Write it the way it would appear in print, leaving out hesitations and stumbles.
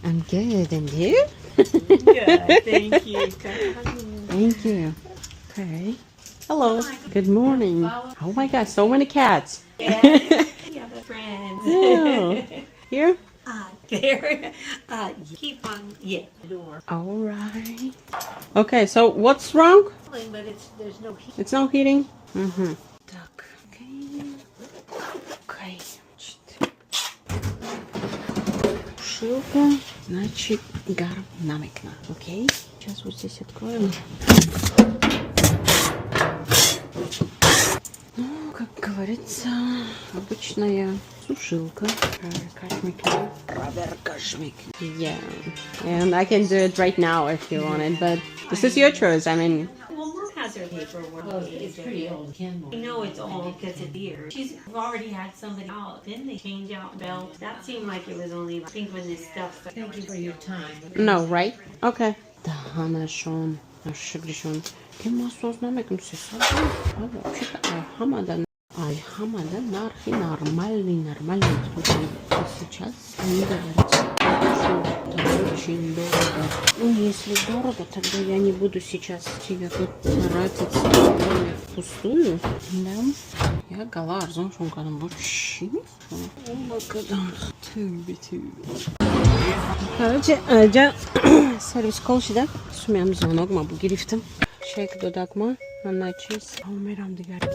I'm good, and you? Good, thank you. Thank you. Okay. Hello. Good morning. Oh my God, so many cats. Yeah, you have a friend. Yeah. Here? There. Keep on, yeah, door. All right. Okay, so what's wrong? But it's there's no heat. It's not heating? Mm-hmm. Так, окей. Окей. Значит, сушилка, значит, гарм намекна. Окей. Сейчас вот здесь откроем. Ну, как говорится, обычная сушилка. Yeah. And I can do it right now if you want it, but this is your choice. I mean, Well, Mom has her paperwork. Well, it's pretty old. I know it's old because it's years. She's already had somebody out. Then they change out belts. That seemed like it was only, I think, when this stuff started. Thank you for your time. No, right? Okay. Даҳанашон, шугришон. Ки масоз намекунам 300. А вообще-то ай ҳамада нархи нормальный, нормальный. Слушай, сейчас они говорят, что это очень дорого. Ну, если дорого, тогда я не буду сейчас тебя тут тратить время впустую. Да? Я гала арзон шон кардам. Бо чӣ? Короче, аҷа сервис call шида. Сумиам звонок ма гирифтам. Чек додак ма. Ана чиз. Мерам дигар.